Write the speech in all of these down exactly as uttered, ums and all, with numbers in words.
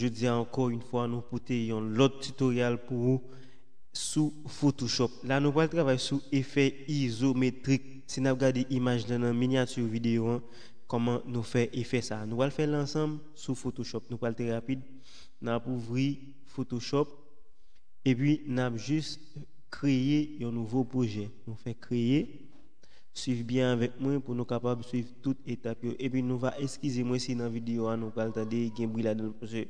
Jodi a, ankò yon fwa, nou pote yon lòt tutorial pou ou sou Photoshop. La, nou pral travay sou efè izometrik. Si n ap gade imaj lan nan minyati videyo an, kòman nou fè efè sa a. Nou pral fè l ansanm sou Photoshop. Nou pral trè rapid. N ap ouvri Photoshop. Epi, n ap jis kreye yon nouvo pwojè. Nou fè kreye. Swiv byen avèk mwen pou nou kapab swiv tout etap yo. Epi, nou va eskize mwen si nan videyo a nou pral tande gen bri ladan l, paske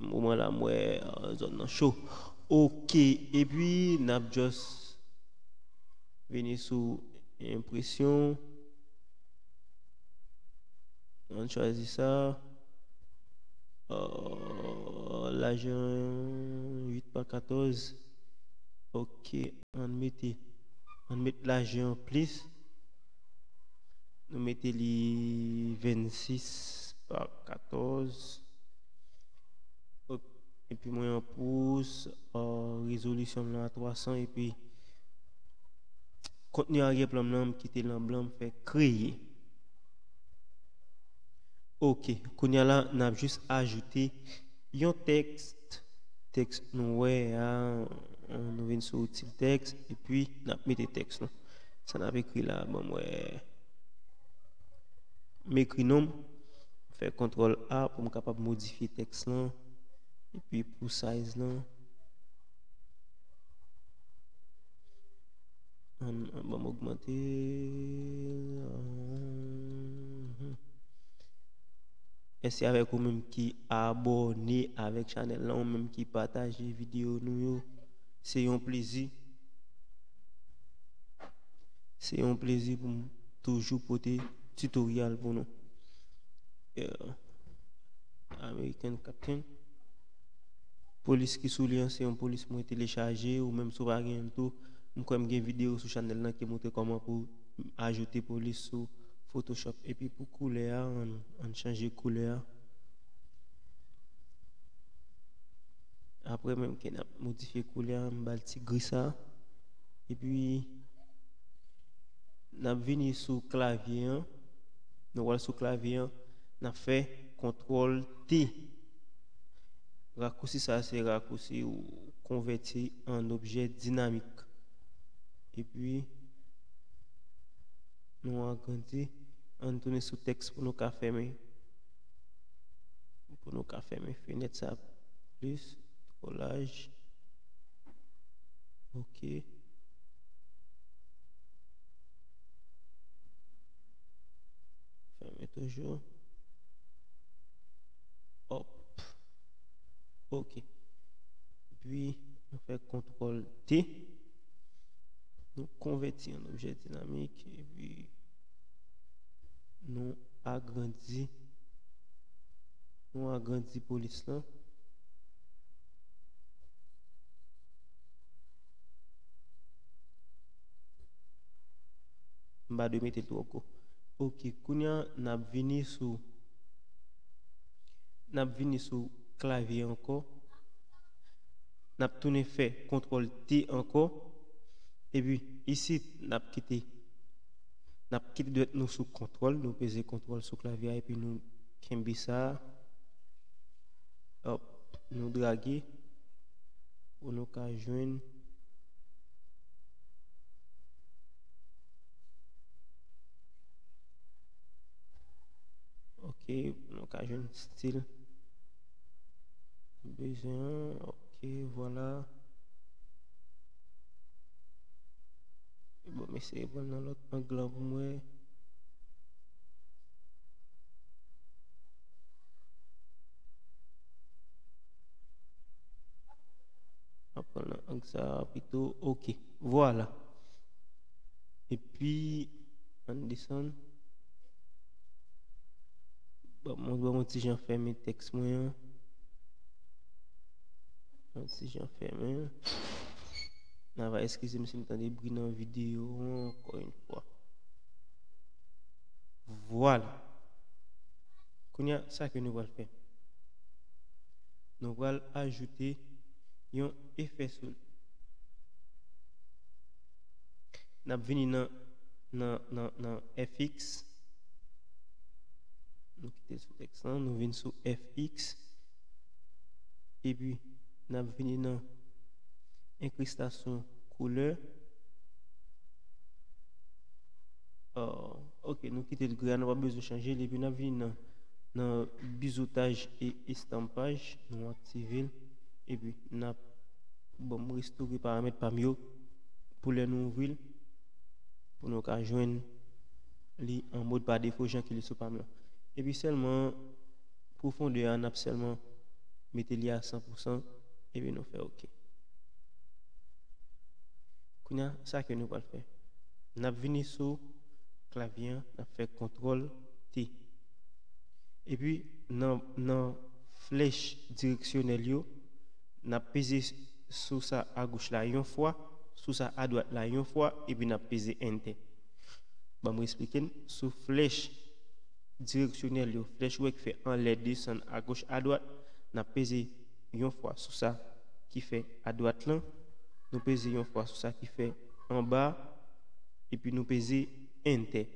moman la, m wè, euh, zòn nan cho. Oke. Epi, n ap just vini sou enpresyon. Ann chwazi sa. Euh, lajè uit pa katòz. Oke, ann mete, ann met lajè an plis. Nou mete li vennsis pa katòz. Op, epi mwen an pous, euh, rezolisyon m lan a twa san, epi kontni aryè plan m lan, m kite l an blan, m fè kreye. Oke, kounye a la, n ap jis ajoute yon tèks. Tèks nou wè a, nou vin sou outil tèks, epi n ap mete tèks nou. Sa n ap ekri la, ban m wè. M ekri non m, fè kontwòl A pou m kapab modifye tèks lan, epi pou size lan. Ann, ann, ban m ogmante. Mèsi avèk ou menm ki abòne avèk chanèl lan, ou menm ki pataje videyo nou yo. Se yon plezi. Se yon plezi pou m toujou pote tutorial pou nou. Yeah. American Captain. Polis ki sou li an, se yon polis mwen telechaje, ou menm si w pa gen l tou. M kwè m gen videyo sou chanèl lan ki montre kòman pou ajoute polis sou Photoshop. Epi pou koulè a, ann, ann chanje koulè a. Apre menm ke n ap modifye koulè a, m ba l ti gri sa. Epi, n ap vini sou klavye an. Nou pral sou klavye an, n ap fè kontwòl T. Rakousi sa, se rakousi ou konvèti an objè dinamik. Epi, nou agrandi, ann tounen sou tèks pou nou ka fèmen. Pou nou ka fèmen fenèt sa plis, twò laj. Oke. Fèmen toujou. Hop. Oke. Epi, nou fè kontwòl T. Nou konvèti an objè dinamik. Epi, nou agrandi. Nou agrandi polis lan. M pa dwe mete l twò gwo. Oke, kounye a, n ap vini sou, n ap vini sou klavye ankò. N ap tounen fè kontwòl T ankò. Epi, isit, n ap kite, n ap kite dwèt nou sou kontwòl. Nou peze kontwòl sou klavye a, epi nou kenbe sa. Hop, nou drage. Pou nou ka jwenn. Ok, nou ka jwenn stil nou bezwen an. Ok, vwala. Bon, m eseye pran nan lòt ang lan pou m wè. Aprann nan ang sa a pito. Ok, vwala. Epi, ann desann. Bon, mwen, mwen, mwen ti jan fèmen tèks mwen an. Mwen ti jan fèmen. N a va eskize m si m tande bri nan videyo an, ankò yon fwa. Vwala. Kounye a, sa ke nou pral fè? Nou pral ajoute yon efè sou li. N ap vini nan, nan, nan, nan F X. Nou kite sou tèks lan, nou vin sou F X. Epi, n ap vini nan enkristasyon koulè. Uh, ok, nou kite l gri a, nou pa bezwen chanje l. Epi n ap vini nan, nan bizotaj e estanpaj, nou aktive l. Epi n ap, bon, m restore paramèt pa m yo pou lè nou ouvri l, pou nou ka jwenn li an mòd pa defo, jan ki li sou pa m lan. Epi sèlman pwofondè a, n ap sèlman mete li a san pou san, epi nou fè ok. Kounye a, sa ke nou pral fè. N ap vini sou klavye an, n ap fè kontwòl T. Epi, nan, nan flèch direksyonèl yo, n ap peze sou sa agoch la yon fwa, sou sa adwat la yon fwa, epi n ap peze Enter. Ban m eksplike n. Sou flèch direksyonèl yo, flèch ou wè ki fè anlè, desann, agoch, adwat, n ap peze yon fwa sou sa ki fè adwat lan, nou peze yon fwa sou sa ki fè anba, epi nou peze Enter.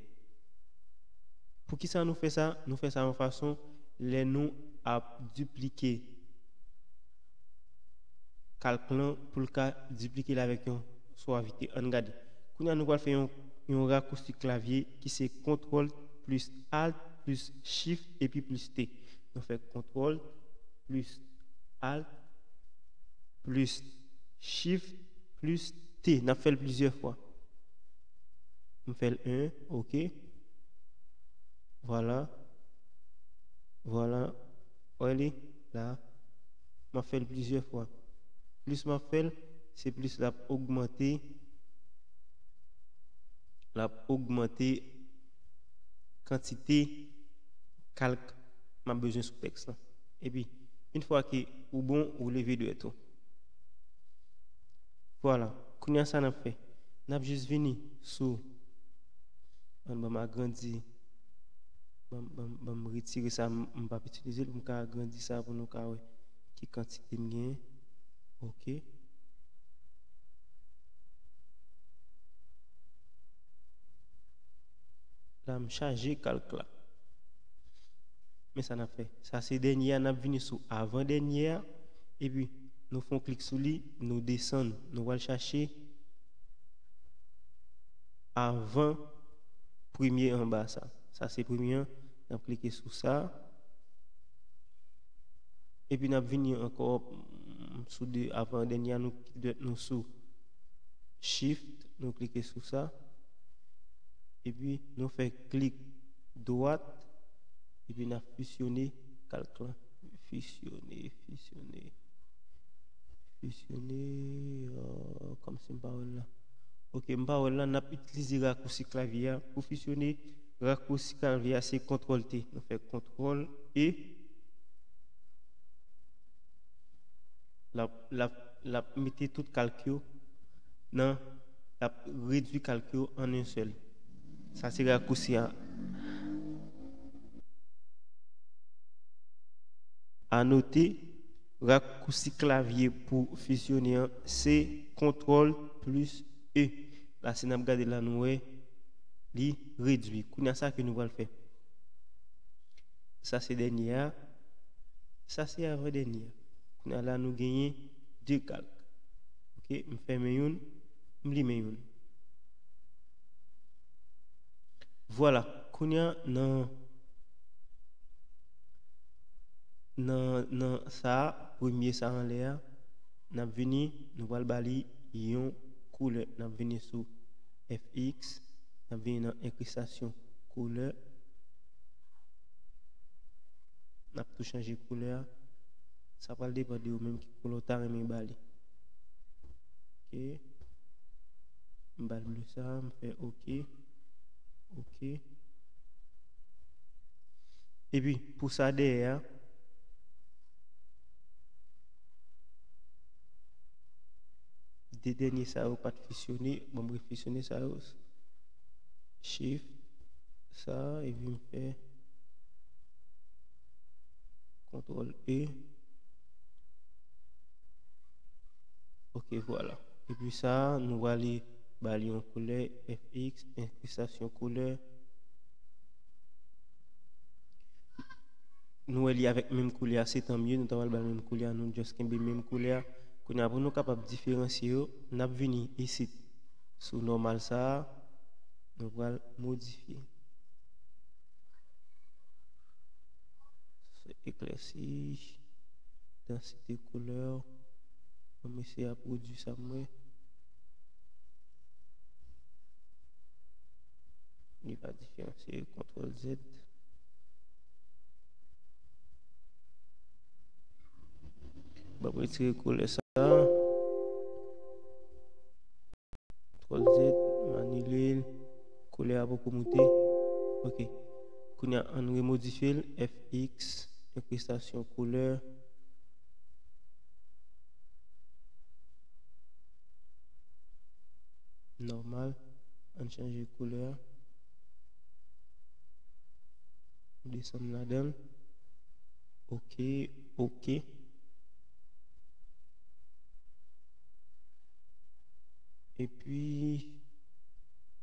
Poukisa nou fè sa? Nou fè sa yon fason lè nou ap diplike kalk lan pou l ka diplike l avèk yon swavite. Ann gade. Kounye a nou pral fè yon, yon rakousi klavye ki se kontwòl plis alt plis shift epi plis T. Nou fè kontwòl plis alt plis shift plis T. N ap fè l plizyè fwa. M fè l en, ok. Vwala. Vwala. Wè li la. M ap fè l plizyè fwa. Plis m ap fè l, se plis l ap ogmante, l ap ogmante kantite kalk m ap bezwen sou tèks lan. Epi, yon fwa ke ou bon, ou leve dwèt ou. Vwala. Kounye a sa n ap fè. N ap jis vini sou. Ann ban m agrandi. Ban m, ban m, ban m retire sa m, m p ap itilize l pou m ka agrandi sa pou nou ka wè ki kantite m genyen. Ok. La, m chaje kalk la. Men sa n ap fè. Sa se dènye a, n ap vini sou avan dènye a. Epi, nou fè yon klik sou li, nou desann, nou pral chache avan premye anba sa. Sa se premye an, n ap klike sou sa. Epi n ap vini ankò, mm, sou de, avan dènye a, nou, nou sou Shift, nou klike sou sa. Epi nou fè klik dwat. Epi n ap fisyone kalk lan. Fisyone, fisyone, fisyone, euh, kòmsi m pa wè l la. Ok, m pa wè l la, n ap itilize rakousi klavye a pou fisyone. Rakousi klavye a se kontwòl T. Nou fè kontwòl E. L ap, l ap, l ap mete tout kalk yo nan, l ap redwi kalk yo an yon sèl. Sa se rakousi a. A note, rakousi klavye pou fisyone an se kontwòl plis E. La, si n ap gade la, nou wè li redwi. Kounye a, sa ke nou pral fè. Sa se dènye a. Sa se avan dènye a. Kounye a la, nou genyen de kalk. Ok, m fèmen youn, m limen youn. Vwala, kounye a nan, nan, nan sa, premye sa anlè a, n ap vini, nou pral ba li yon koulè. N ap vini sou F X, n ap vini nan enkristasyon koulè. N ap tou chanje koulè a. Sa pral depann de ou menm ki koulè w ta renmen ba li. Ok. M ba l ble sa, m fè ok. Ok. Epi, pou sa dèyè a, de dènye sa yo pa t fisyone, bon, m refisyone sa yo. Shift, sa, epi m fè kontwòl E. Ok, vwala. Epi sa, nou prale ba li yon koulè, F X, enkristasyon koulè. nou wè li avèk menm koulè a, se tan mye, nou ta pral ba l menm koulè a, nou just kenbe menm koulè a. Kounye a, pou nou kapab diferansye yo, n ap vini isit sou nòmal sa a, nou pral modifye. Se eklèsi, dansite koulè. Bon, mesye a pwodui sa m wè. Li pa diferansye, kontwòl Z. Bon, retire koulè sa. Kontwòl Z, m anile l. Koulè a poko moute. Ok. Kounye a, ann remodifye l. F X, enkristasyon koulè. Nòmal. Ann chanje koulè a. Desann ladan l. Ok, ok. Epi,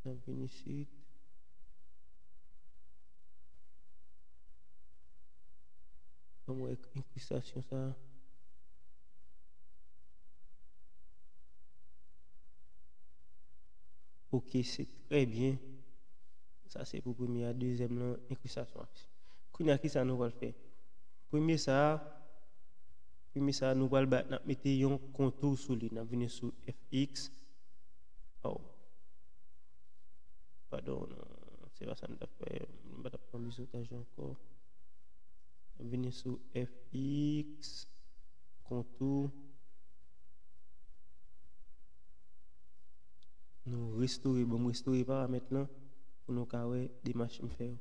n ap vin isit. Ban m wè enkristasyon sa a. Ok, se trè byen. Sa se pou premye a, dezyèm lan, enkristasyon a. Kounye a, kisa nou pral fè? Premye sa a, premye sa a, nou pral ba, n ap mete yon kontou sou li. N ap vini sou F X. Oh. Padon, non, se pa sa m t ap fè. M pa t ap pran bizotaj ankò. N ap vini sou F X, kontou. Nou restore, bon, m restore paramèt lan pou nou ka wè demach m fè yo.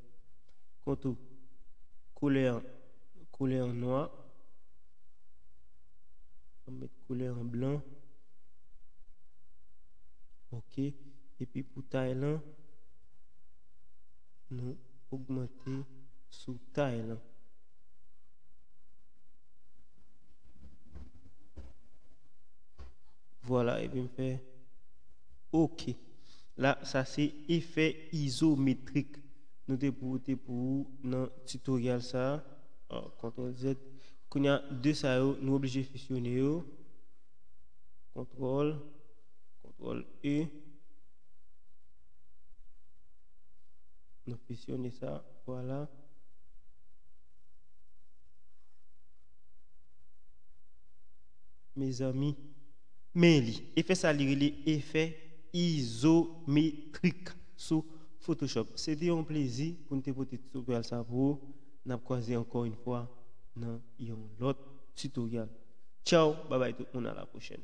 Kontou, koulè an, koulè an nwa. Ann met koulè an blan. Ok. Epi pou tay lan, nou ogmante sou tay lan. Vwala, epi m fè ok. La, sa se efè izometrik. Nou te pou, te pou nan titoryal sa a. Ah, kontwòl Z. Kounye a, de sa yo, nou oblije fisyone yo. Kontwòl, kontwòl E. Nou fisyone sa, vwala. Mezanmi, men li. Efè sa, li rele efè izometrik sou Photoshop. Se te yon plezi pou n te pote titoryal sa pou ou. N ap kwaze ankò yon fwa nan yon lòt titoryal. Tchaw, babay tout moun, a la pwochèn.